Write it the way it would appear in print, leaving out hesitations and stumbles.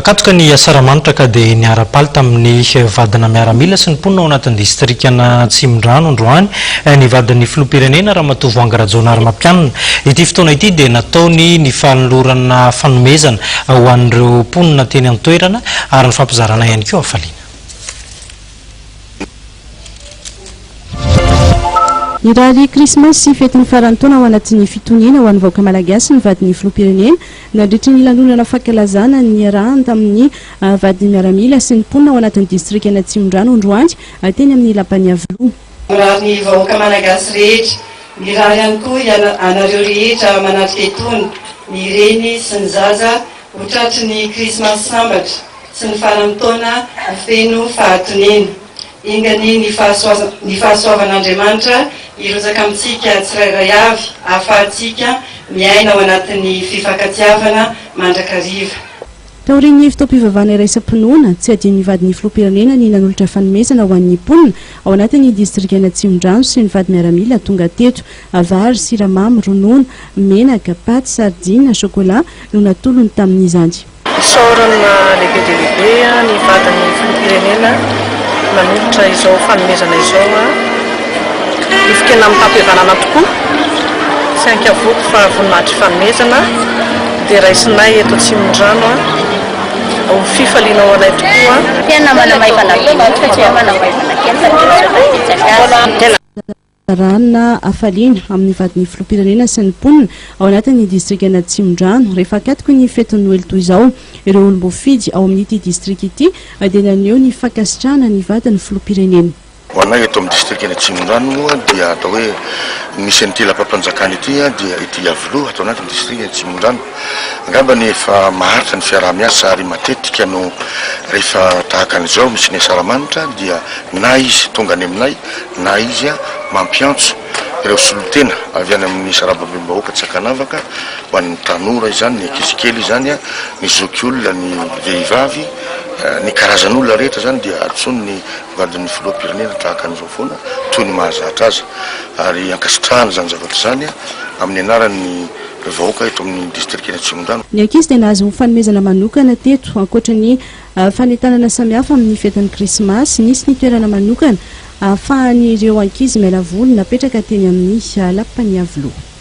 Akatoka ny Asaramanitra ka dia niara-paly tamin'ny vadina miaramila sy ny mponina ao anatin'ny distrikan'Atsimondrano androany ny vadin'ny filoham-pirenena Ramatoa Voahangy Rajaonarimampianina. Ity fotoana ity dia nataony ny fanolorana fanomezana ho an'ireo mponina teny an-toerana ary nifampizarana ihany koa hafaliana. Nirary Krismasy sy fetin'ny faran'ny taona ao anatin'ny fitoniana ho an'ny vahoaka malagasy ny vadin'ny filoham-pirenena nandritry ny lanonana fankalazana niarahany tamin'ny vadin'ny miaramila sy ny mponina ao anatin'ny distrikan'Atsimondrano androany teny amin'ny lapan'i Iavoloha. Mirary ny vahoaka malagasy rehetra, mirary ihany koa anareo rehetra manatrika itony, ny reny sy ny zaza ho tratry ny Krismasy sambatra sy ny faran'ny taona ho feno fahatoniana. Enga anie ny ny fahasoavan'Andriamanitra hirotsaka amintsika tsirairay avy ahafahantsika miaina ao anatin'ny fifankatiavana mandrakariva. Taorian'ny fotoam-pivavahana iraisam-pinoana, tsy adinon'ny vadin'ny filoham-pirenena ny nanolotra fanomezana ho an'ny mponina ao anatin'ny distrikan'Atsimondrano sy ny vady miaramila tonga teto. Vary, siramamy, ronono, menaka, paty, sardine, chocolat no natolony tamin'izany. Isaorana lehibe dia lehibe ny vadin'ny filoham-pirenena nanolotra izao fanomezana izao. Nofon-kena mitam-pihavanana tokoa, tsy ankavoako fa voninahitry fanomezana dia raisinay eto Atsimondrano ho fifaliana ho anay tokoa. Tena manamaivana be mihitsy fa tsy hoe manamaivana kely fa tena betsaka azy. Rana hafaliana amin'ny vadin'ny filoham-pirenena sy ny mponina ao anatin'ny distrikan'Atsimondrano. Rehefa akatoky ny fetin'ny Noely toy izao, ireo olom-boafidy ao amin'ity distrika ity dia naneho ny fankasitrahana ny vadin'ny filoham-pirenena. Ho anay eto amin'ny distrikan'Atsimondrano moa dia atao hoe misy an'ity lapam-panjakana ity dia ity Iavoloha ato anatin'ny distrikan'Atsimondrano. Angambany efa maharitra ny fiaraha-miasa ary matetika no rehefa tahaka an'izao misy ny asaramanitra dia na izy tonga any aminay na izy mampiantso ireo solontena avy any amin'ny sarababem-bahoaka tsy ankanavaka, ho an'ny tanora izany, ny ankizy kely izany, ny zokiolona, ny vehivavy, ny karazan'olona rehetra izany dia antsoin'ny vadin'ny filoham-pirenena tahaka an'izao foana, toy ny mahazatra azy. Ary ankasitrahana izany zavatra izany amin'ny anaran'ny vahoaka eto amin'ny distrikan'Atsimondrano. Ny ankizy dia nahazo fanomezana manokana teto, ankoatra ny Fanentanana samihafa amin'ny fetin'ny krismasy, nisy ny toerana manokana ahafahan'ireo ankizy miala voly napetraka teny amin'ny lapan'Iavoloha.